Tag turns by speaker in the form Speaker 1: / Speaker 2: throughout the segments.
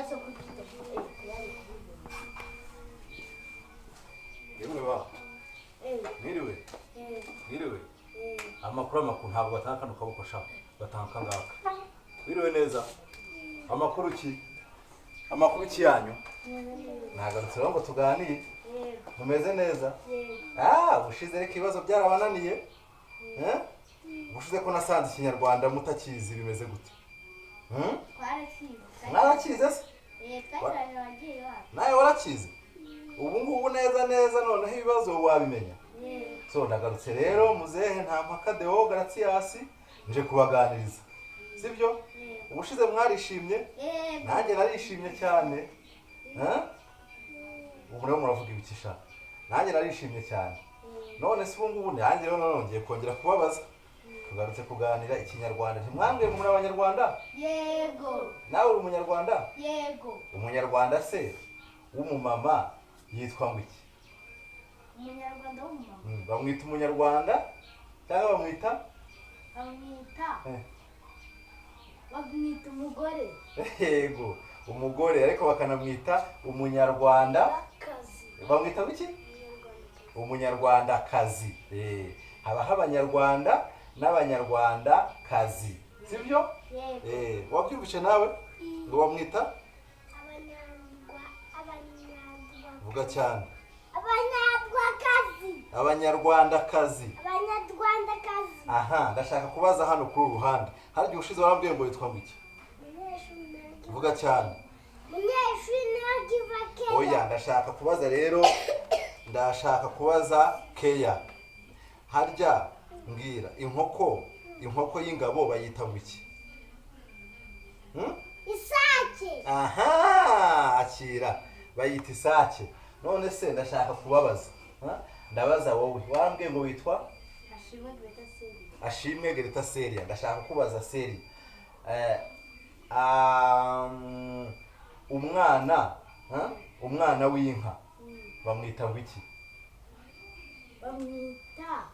Speaker 1: Ibibazo kuki yari kubibona.
Speaker 2: Yemwe ba, mwiriwe? Mwiriwe? Amakuru, ntabwo batanga kano kaboko sha, batanga akangaka. Mwiriwe neza? Amakuru ki? Amakuru ki yanyu? Nagarutse rero ngo tuganire. Mumeze neza? Ah, ubushize reka ibibazo byarabananiye. Eh? Ubushize ko nasanze Ikinyarwanda mutakizi, bimeze gute? Hmm?
Speaker 1: Twarakize.
Speaker 2: Mwarakize se?
Speaker 1: Twakiranye ababyeyi bacu.
Speaker 2: Nawe warakize? Ubu ngubu neza neza noneho ibibazo wabimenya?
Speaker 1: Yego.
Speaker 2: So ndagarutse rero, muzehe nta mpaka Deo Gratiyasi, nje kubaganiriza, sibyo?
Speaker 1: Yego.
Speaker 2: Ubushize mwarishimye?
Speaker 1: Yego.
Speaker 2: Nanjye narishimye cyane. Eh? Ubu rero muravuga ibiki sha? Nanjye narishimye cyane. None se ubu ngubu nanjye rero nongeye kongera kubabaza, tugarutse kuganira Ikinyarwanda. Ntimwambwiye ngo muri Abanyarwanda?
Speaker 1: Yego.
Speaker 2: Nawe uri Umunyarwanda?
Speaker 1: Yego.
Speaker 2: Umunyarwanda se w'umumama yitwa ngo iki?
Speaker 1: Umunyarwanda w'umumama?
Speaker 2: Bamwita Umunyarwanda cyangwa bamwita
Speaker 1: Bamwita, bamwita umugore.
Speaker 2: Yego, umugore, ariko bakanamwita Umunyarwanda
Speaker 1: Kazi.
Speaker 2: Bamwita iki? Umunyarwandakazi. Habaho Abanyarwanda n'Abanyarwandakazi, sibyo?
Speaker 1: Yego.
Speaker 2: Wabyumvishe nawe ngo bamwita? Vuga cyane.
Speaker 1: Abanyarwakazi.
Speaker 2: Abanyarwandakazi.
Speaker 1: Abanyarwandakazi.
Speaker 2: Aha ndashaka kubaza hano kuri uru ruhande, hari igihe ushize warambwiye ngo witwa ngo iki? Vuga cyane.
Speaker 1: Munyeshuri nagiva keya.
Speaker 2: Oya, ndashaka kubaza rero, ndashaka kubaza Keya. Harya mbwira, inkoko y'ingabo bayita ngo iki? Hmm?
Speaker 1: Isake.
Speaker 2: Aha, akira, bayita isake. None se ndashaka kubabaza, ha? Ndabaza wowe wambwiye ngo witwa?
Speaker 1: Ashimwe Greta Seri.
Speaker 2: Ashimwe Gereta Seria. Ndashaka kubaza Seria, umwana, ha? Umwana w'inka bamwita ngo iki?
Speaker 1: Bamwita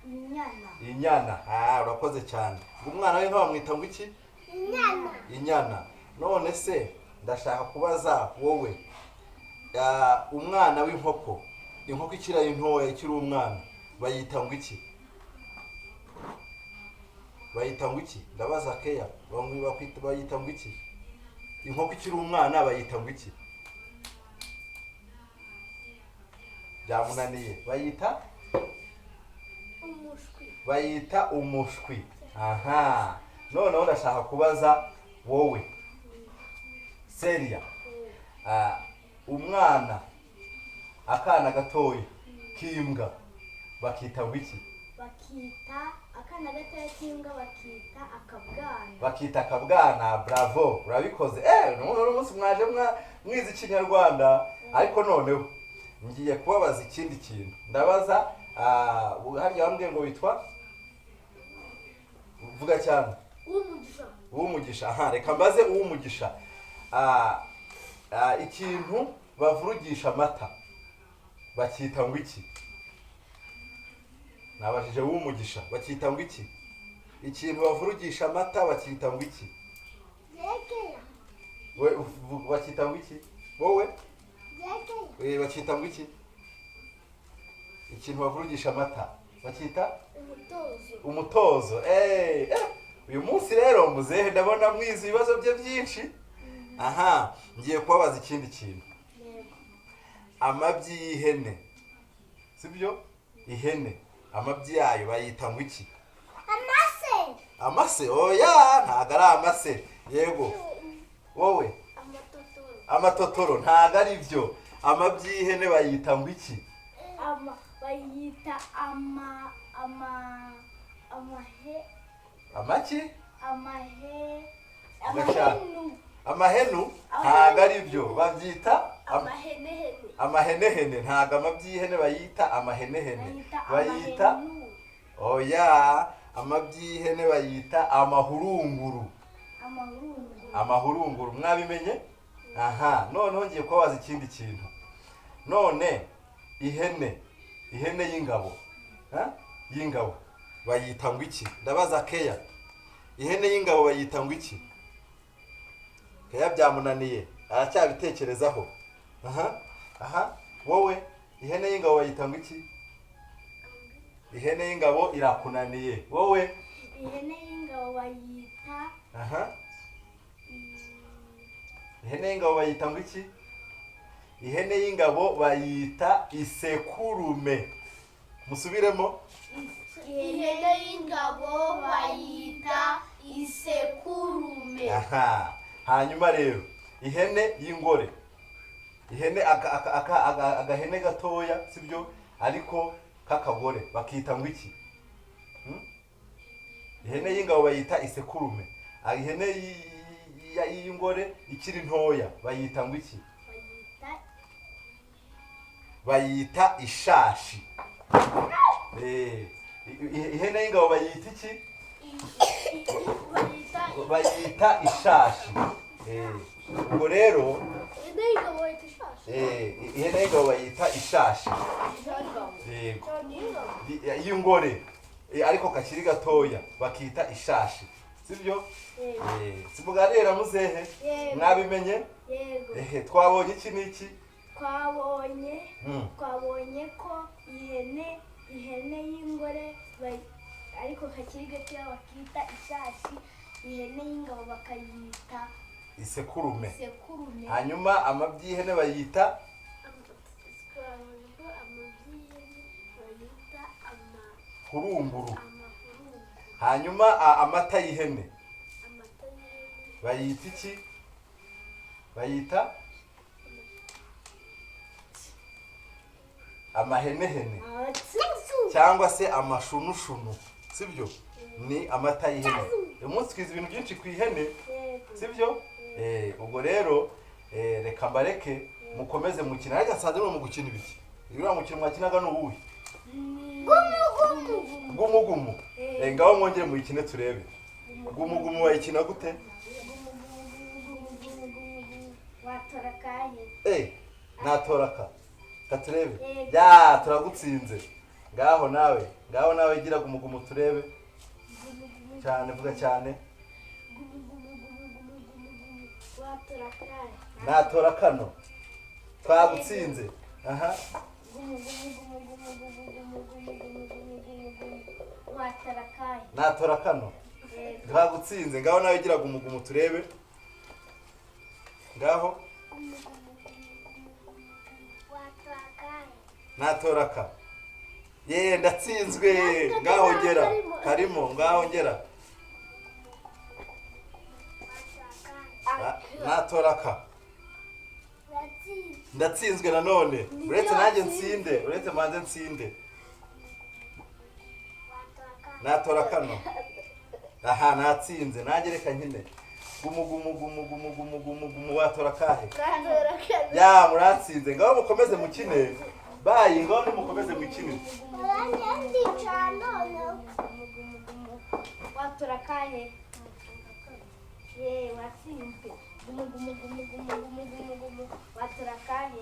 Speaker 1: inyana.
Speaker 2: Inyana. Ah, urakoze cyane. Umwana w'inka bamwita ngo iki?
Speaker 1: Inyana.
Speaker 2: Inyana. None se ndashaka kubaza wowe, umwana w'inkoko, inkoko ikiri ntoya, ikiri umwana, bayita ngo iki? Bayita ngo iki? Ndabaza Keya. Bayita ngo iki? Inkoko ikiri umwana bayita ngo iki? Byamunaniye. Bayita?
Speaker 1: Umushwi.
Speaker 2: Bayita umushwi. Aha, noneho ndashaka kubaza wowe Seria, umwana, akana gatoya k'imbwa bakita ngo iki?
Speaker 1: Bakita akana gatoya k'imbwa, bakita akabwana.
Speaker 2: Bakita akabwana. Bravo, urabikoze. None uno munsi mwaje mwize Ikinyarwanda. Ariko noneho ngiye kubabaza ikindi kintu. Ndabaza, harya wambwiye ngo witwa? Vuga cyane.
Speaker 1: Umugisha.
Speaker 2: Uwumugisha. Aha, reka mbaze Uwumugisha. Ikintu bavurugisha amata bacyita ngo iki? Nabajije Uwumugisha, bacyita ngo iki? Ikintu bavurugisha amata bacyita ngo iki?
Speaker 1: Yekeya.
Speaker 2: We bacyita ngo iki wowe?
Speaker 1: Yekeya.
Speaker 2: Bacyita ngo iki? Ikintu bavurugisha amata bacyita?
Speaker 1: Umutozo.
Speaker 2: Umutozo. Uyu munsi rero muzehe ndabona mwize ibibazo bye byinshi. Aha ngiye kubabaza ikindi kintu.
Speaker 1: Yego.
Speaker 2: Amabyi y'ihene, sibyo? Ihene amabyi yayo bayita ngo iki?
Speaker 1: Amase.
Speaker 2: Amase? Oya, ntabwo ari amase. Yego, wowe?
Speaker 1: Amatotoro.
Speaker 2: Amatotoro ntabwo ari byo. Amabyi y'ihene bayita ngo iki?
Speaker 1: Ama bayita ama ama amahe.
Speaker 2: Amaki?
Speaker 1: Amahe.
Speaker 2: Gacana.
Speaker 1: Amahenu.
Speaker 2: Amahenu ntabwo ari byo. Babyita
Speaker 1: Amahenehene.
Speaker 2: Amahenehene. Ntabwo amabyi y'ihene bayita amahenehene.
Speaker 1: Bayita
Speaker 2: Bayita
Speaker 1: amahenu.
Speaker 2: Oya, amabyi y'ihene bayita amahurunguru.
Speaker 1: Amahurunguru.
Speaker 2: Amahurunguru, mwabimenye. Aha noneho ngiye kubabaza ikindi kintu. None ihene y'ingabo, ha? Y'ingabo bayita ngo iki? Ndabaza Keya, ihene y'ingabo bayita ngo iki? Keya byamunaniye, aracyabitekerezaho. Aha aha, wowe ihene y'ingabo bayita ngo iki? Ihene y'ingabo irakunaniye wowe.
Speaker 1: Ihene y'ingabo bayita
Speaker 2: Aha, ihene y'ingabo bayita ngo iki? Ihene y'ingabo bayita isekurume. Musubiremo.
Speaker 1: Ihene y'ingabo bayita isekurume.
Speaker 2: Aha, hanyuma rero ihene y'ingore, ihene agahene gatoya, sibyo, ariko k'akagore bakita ngo iki? Ihene y'ingabo bayita isekurume. Ah, ihene y'ingore ikiri ntoya bayita ngo iki?
Speaker 1: Bayita
Speaker 2: Bayita ishashi. Ihene y'ingabo bayita iki?
Speaker 1: Bayita
Speaker 2: Bayita ishashi. Ubwo rero
Speaker 1: ihene y'ingabo bayita ishashi.
Speaker 2: Ihene y'ingabo bayita ishashi. Yego. Y'ingore, ariko kakiri gatoya bakita ishashi, sibyo? Simuganira muzehe?
Speaker 1: Yego.
Speaker 2: Mwabimenye?
Speaker 1: Yego.
Speaker 2: Ehe, twabonye iki n'iki?
Speaker 1: Twabonye twabonye ko ihene y'ingore ariko kakiri gatoya bakita ishashi, ihene y'ingabo bakayita
Speaker 2: Isekurume.
Speaker 1: Isekurume.
Speaker 2: Hanyuma amabyi y'ihene bayita
Speaker 1: Twabonye ko amabyi y'ihene bayita
Speaker 2: hurunguru.
Speaker 1: Amahurunguru.
Speaker 2: Hanyuma amata y'ihene
Speaker 1: Amata y'ihene
Speaker 2: bayita iki? Bayita amahenehene cyangwa se amashunushunu, sibyo? Ni amata y'ihene. Uyu munsi twize ibintu byinshi ku ihene, sibyo? Ubwo rero reka mbareke mukomeze mukina. Ariko nsanze muri mu gukina ibiki? Uriya mukino mwakinaga ni uwuhe? Gumu gumu. Ngaho mwongere muyikine turebe. Gumu gumu bayikina gute?
Speaker 1: Watora kahe?
Speaker 2: Natora ka katurebe.
Speaker 1: Yego.
Speaker 2: Ya, turagutsinze. Ngaho nawe, ngaho nawe gira gumu gumu turebe. Cyane, vuga cyane.
Speaker 1: Gumu gumu gumu gumu gumu gumu, watora kahe?
Speaker 2: Natora kano. Twagutsinze. Aha.
Speaker 1: Gumu gumu gumu gumu gumu gumu gumu gumu gumu gumu gumu, watora kahe?
Speaker 2: Natora kano.
Speaker 1: Yego.
Speaker 2: Twagutsinze. Ngaho nawe gira gumu gumu turebe. Ngaho.
Speaker 1: Gumu gumu gumu gumu gumu gumu, watora kahe?
Speaker 2: Natora ka. Ye, ndatsinzwe. Ngaho ngera. Karimo, ngaho ngera. Natora ka. Ndatsinzwe nanone. Uretse nanjye nsinde, uretse manze nsinde. Natora kano. Aha, natsinze. Nanjye reka nkine. Gumu gumu gumu gumu gumu gumu gumu, watora kahe? Ya, muratsinze. Ngaho mukomeze mukine. Bayi, ngaho nimukomeze mukine.
Speaker 1: Watora kahe? Ye, watsinzwe. Gumu gumu gumu gumu gumu gumu gumu, watora kahe?